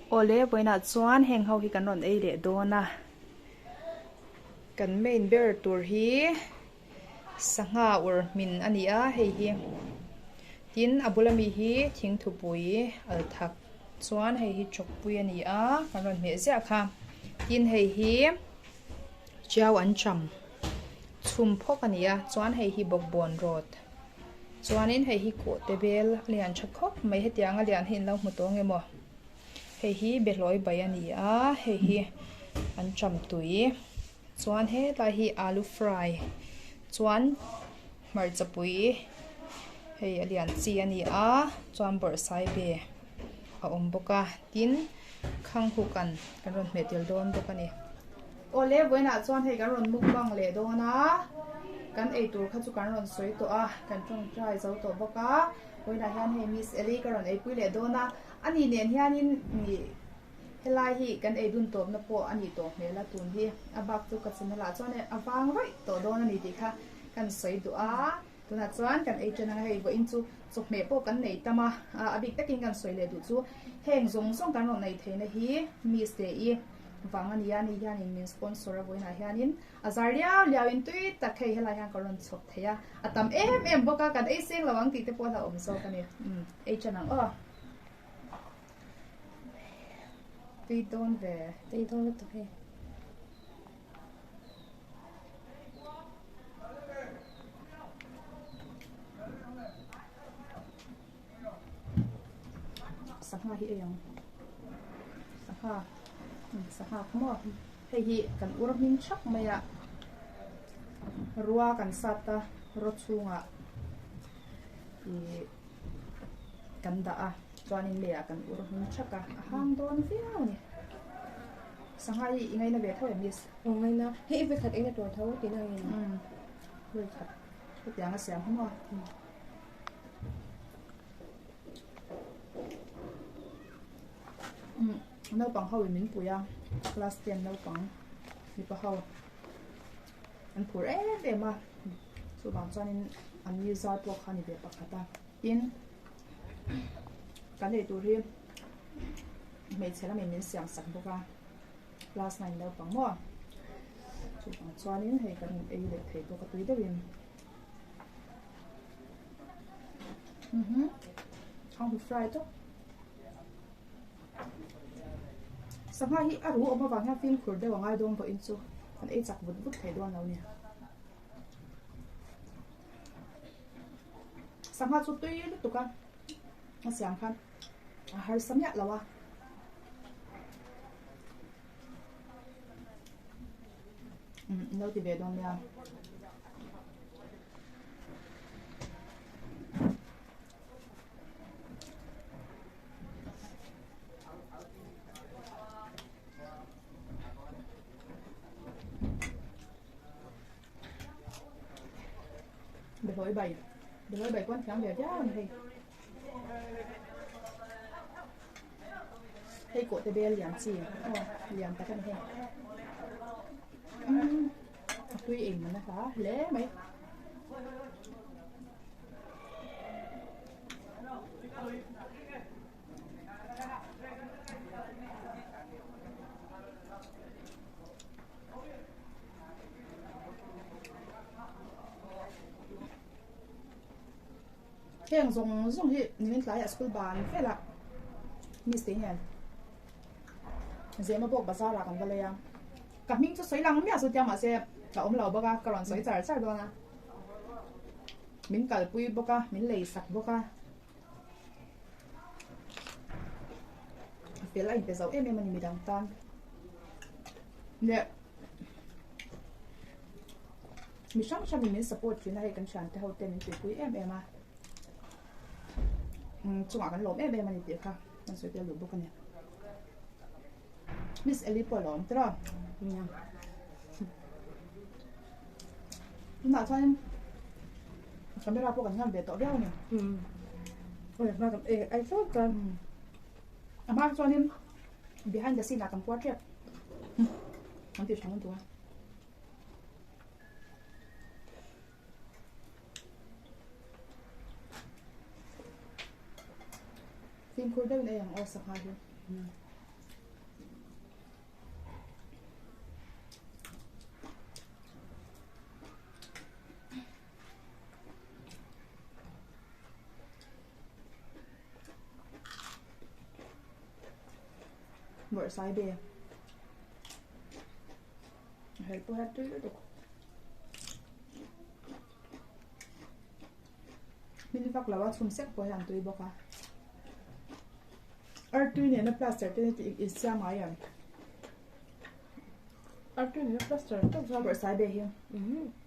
Awle vawiinah chuan heng ho hi kan rawn ei leh dawn a, kan main ber tur hi sangha ur hmin a ni a hei hi tin a bula mi hi thingthupui al thak chuan hei hi chawkpui a ni a kan rawn hmeh ziah kha tin hei hi chiau an cham chhum phawk a ni a chuan hei hi bawkbawn rawt chuanin hei hi kawh te bel a lian tha khawp mai hetiang a lian hi in lo hmu tawng emaw hei hi behlawi bai a ni a hei hi an cham tui chuan hetlai hi alu fry chuan hmarcha pui hei a lian chi a ni a chuan bawrhsai be a awm bawk a tin khanghu kan kan rawn hmeh tel dawn bawk a ni. Awle vawiinah chuan hei kan rawn mukbang leh dawn a, kan eitur kha chu kan rawn sawi tawh a, kan tawngtai zo tawh bawk a, vawiinah hian hei Miss Ellie ka rawn eipui leh dawn a, ani nen hianin ih helai hi kan ei dun tawpna pawh a nih tawh hmel a tun hi a bak chu ka channel ah chuan a vang rawih tawh dawn a ni tih kha kan sawi duh a. Tunah chuan kan ei ṭan anga hei vawiin chu chawhmeh pawh kan nei tam a, a bik takin kan sawi leh duh chu heng zawng zawng kan rawn nei theihna hi Miss te i vang a nia, ni hianin min sponsor a vawiinah hianin a zar liau liauin tui tak hei helai hian ka rawn chhawp thei a, a tam em em bawk a, kan ei seng lo ang tih te pawh a hlauhawm zawk a ni, umm ei ṭan ang aw. Tui dawn ve. Tui dawn lutuk hei. Sangha hi ei ang sangha sangha kha maw hei hi kan ur hming thak mai a rua kan sat a raw chhungah ih kan dah a chuanin leiah kan ur hming thak a a hang dawn viau a ni. Sangha hi i ngaina ve tho em miss? Aw ngaina. Hei i vekhat engna tur tho tihna ang em? Umm vekhat hetiang a siam hi maw? Umm naupang ho in min pui a class ten naupang mipa ho an phur em em a chuvang chuanin an ni zar pawh kha a ni ve pakhat a tin kan eitur hi. Hmeichhe lamin min siam sak bawk a, class 9 naupang maw? Chuvang chuanin hei kan ei leh thei bawk a tui deuhin. Mhm. Khanghu fry tawp. Sangha hi a ru awm avang hian fimkhur deuh a ngai dawn pawhin chu kan ei chak vut vut thei dawn lo nia. Sangha chu tui lutuk a, a siam khan. A harsa miah lo a. Umm lo ti ve dawn nia. Behlawi bai, behlawi bai kuan thiam ve viau a ni hei. Hei kawh te bel lian chi aw lian tak a ni hei umm a tui eng man a hla hle mai. Heng zawng zawng hi nimin tlaiah school ban velah miss te hian Zemabawk bazar ah kan va lei a, ka hming chu sawi lang miah chu tia mahse ka awm lo bawk a, ka rawn sawi char char dawn a, min kalpui bawk a, min lei sak bawk a, a fel a inpe zo em em a ni midang tan leh. Mi hrang hrangin min support thin a, hei kan thiante ho te min tuipui em em a, chungah kan lawm em em a ni tih kha kan sawi tel duh bawk a ni. Miss Ellie pawh a lawm tiraw? Nia. Tunah chuanin camera pawh kan ngam ve tawh viau a ni. Oi hma kan ei ai fo chuan. A hma chuanin behind the scene ah kan puar tep. Kan ti hrang duh a. Fimkhur deuhin ei ang aw sangha hi. Bawrhsaibe hel pawh hian tui lutuk. Hmin vak lo a chhum sek pawh hian tui bawk a. Artui nena plaster te hi insiam ngai em? Artui nena plaster tak chuan Bawrhsaibe hi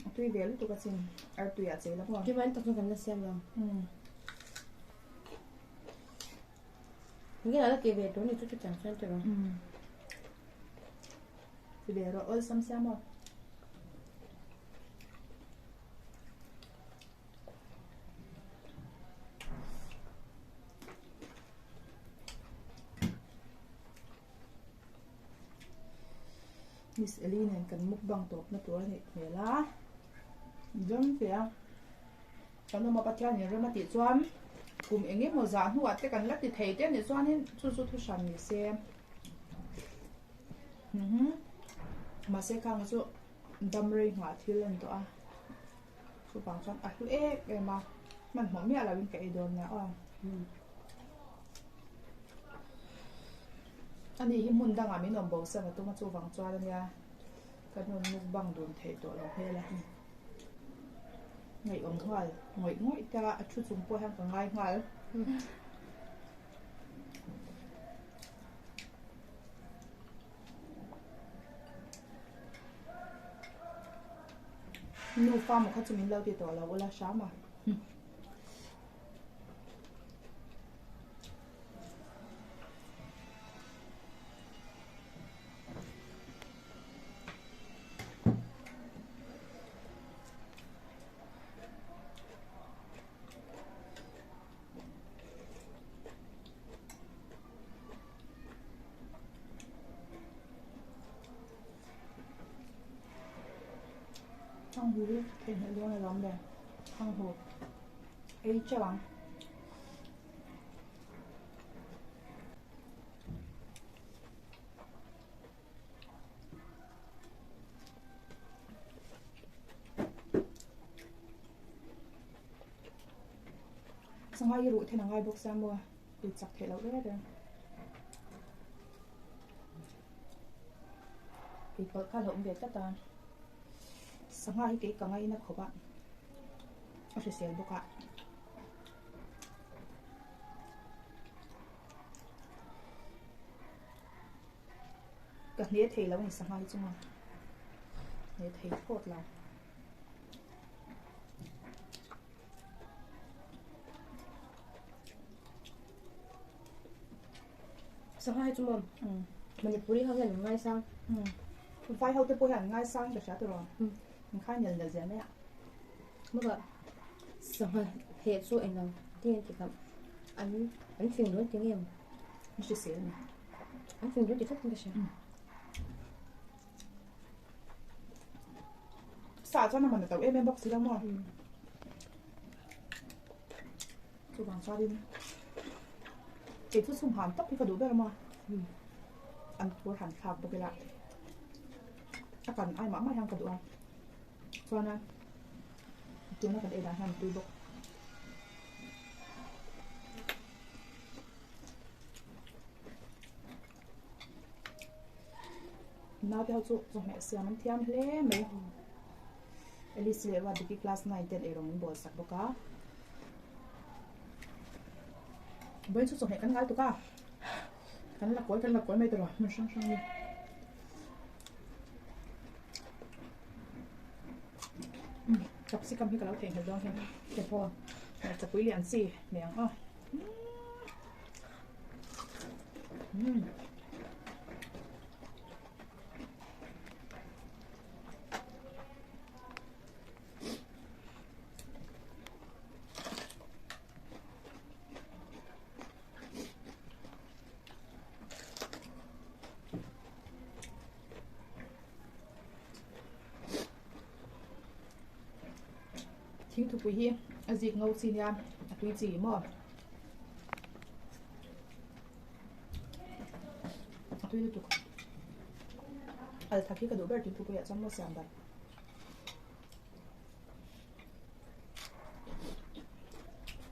a tui ve lutuk a chin artui ah chei la maw? Keimah tak chuan kan la siam lo. Nge ala ti ve tur ni chu chutiang chuan tiraw? Ti ve rawh awlsam sia maw? Miss Ellie nen kan mukbang tawpna tur a nih hmel a, dam fe a. Kan awm a Pathianin rem a tih chuan kum eng emaw zah hnuah te kan la ti thei te anih chuanin chu chu thu hran ni se. Mahse khang chu dam rei nghah thil a ni tawh a, chuvang chuan a hlu em em a, hmanhmawh miah loin ka ei dawn nia aw. Ani hi hmun dangah min awm bo san a tum a chuvang chuan ania kan rawn mukbang dun theih tawh lo hmel a. Ngaihawm nghal ngawih ngawih ta a thu chung pawh hian ka ngai nghal. Nufa maw kha chu min lo ti tawh lo ula hram a. Khang hu hi theihnghilh dawn alawm le khang hu ei teuh ang. Sangha hi ruh then a ngai bawk sia maw ei chak theih loh reng reng. Ei pawlh kha a hlauhawm ve tlat a, sangha hi kei ka ngaina khawp a, a hrisel bawk a. Ka hne thei lo a ni sangha hi chunga hne thei phawt lo. Sangha hi chu maw Manipuri ho hian an ngaisang. Vai ho te pawh hian an ngaisang ka hria tiraw. An khai nel nel zel mai a. Bawka sangha heh chu englo ti an ti kha an an fing dawn ti nge maw? An hrisel a ni. An fing dawn ti tlat in ka hria. Sa chuan a man a to em em bawk si lo maw? Chuvang chuanin kei chu chhum han tak hi ka duh ber a maw? An phur han thlak bawk ila a kan ai mah mah hian ka duh a chuan a tuna kan ei dan hian a tui bawk. Naute ho chu chawhmeh siam an thiam hle mai. Alice leh Ruatdiki class 9 ten eirawng an bawl sak bawk a. Vawiin chu chawhmeh kan ngai tuk a. Kan la kawi kan la kawi mai tawh lo hmun hrang hrang a ni. Capsicum hi ka lo theihnghilh dawn hian ke pawh chapui lian chi hmeh ang aw. Thingthupui hi a zik ngo chi nia a tui chi maw a tui lutuk al thak hi ka duh ber thingthupui ah chuan maw siam dan.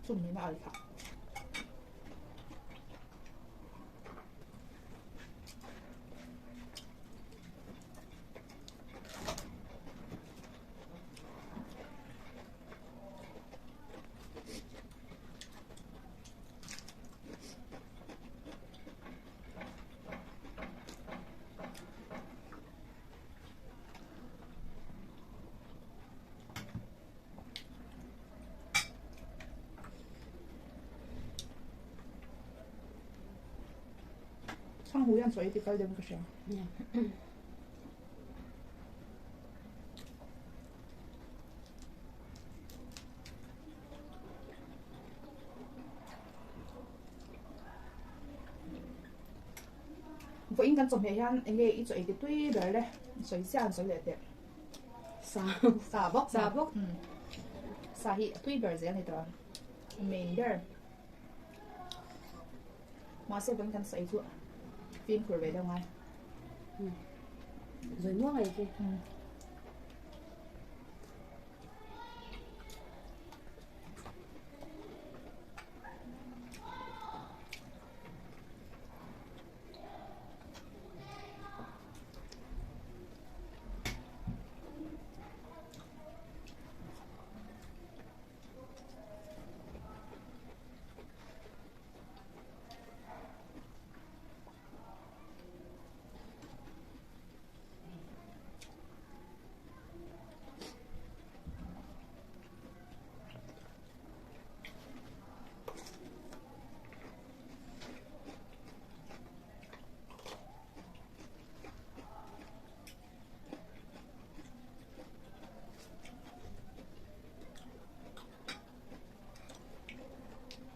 Chumi na al thak. Chhanghu hian chaw ei ti kal deuhin ka hria. Vawiin kan chawhmeh hian eng nge i chaw ei ti tui ber le sawi chiah an sawi leh teh. Sa. Sa bawk. Sa bawk. Sa hi a tui ber zel ni tawh a main ber. Mahse vawiin kan sawi chu fimkhur ve deuh ngai. Zawi muang ai khi.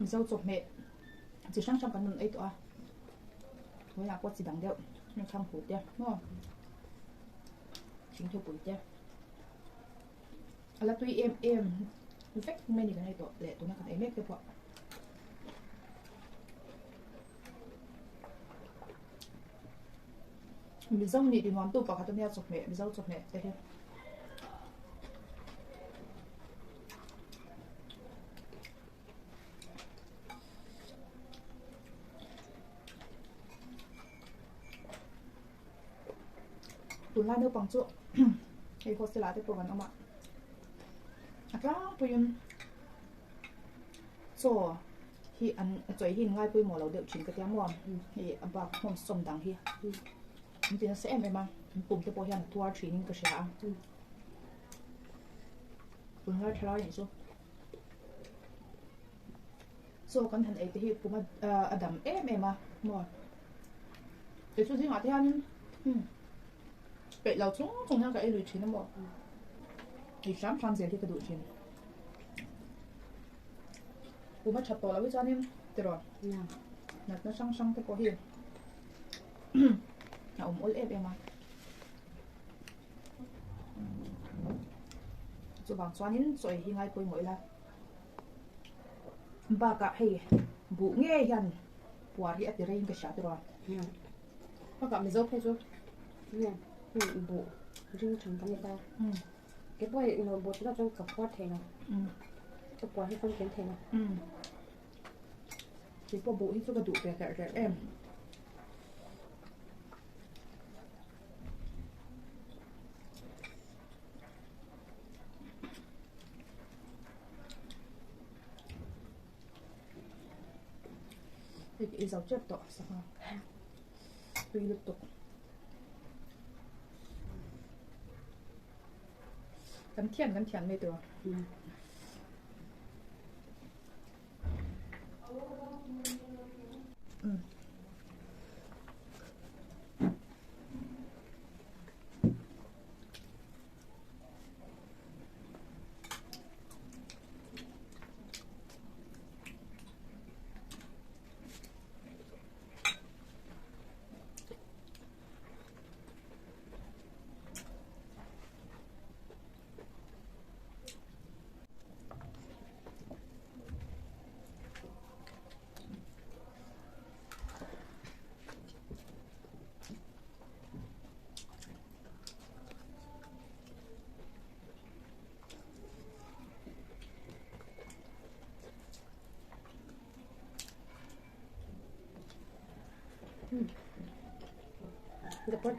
Mizo chawhmeh chi hrang hrang kan rawn ei tawh a, vawiinah pawh chi dang deuh thang hu te maw thingthupui te a la tui em em vek mai ni kan ei tawh leh tuna kan ei mek te pawh. Mizo nih ti nuam tu pakhat ania chawhmeh Mizo chawhmeh te hi. Tunlai naupang chu hei hostel ah te pawh kan awm a, a tlangpuiin chaw hi an chaw hi an ngai pawimawh lo deuh thin ka tia maw hei a bak hmawm sawm dang hi an ti nasa em em a an pum te pawh hian a tuar thin in ka hria a tunlai thalai nih chu chaw kan han ei te hi pum a dam em em a maw kei chu zingah te hianin peih lo chung chung hian ka ei lui thin a maw ei hram hram zel hi ka duh thin. Kum a that tawh loh hi chuanin tiraw natna hrang hrang te pawh hi a awm awl em em a. Chuvang chuanin chaw ei hi ngai pawimawh ila bakah hei buh ngei hian puar hi a ti reiin ka hria tiraw. Bakah Mizo phei chu buh ring than kan ni ta. Ke pawh hi ilo bawt loh chuan ka phuar thei lo. Ka puar hi famkim thei lo. Kei pawh buh hi chu ka duh ve hlerh hlerh em. Hei i zo tep tawh sangha tui lutuk. Kan thian kan thian mai tur.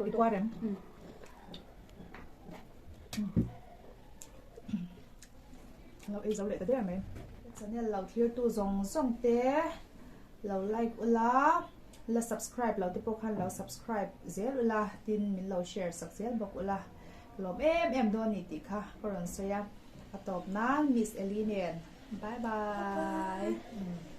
I kuar em? Lo ei zo leh ta der mai. Channel lo thlir tu zawng zawng te lo like ula la subscribe lo te pawh khan lo subscribe zel ula tin min lo share sak zel bawk ula lawm em em dawn ni tih kha ka rawn sawi a a tawp nan Miss Ellie nen bye bye.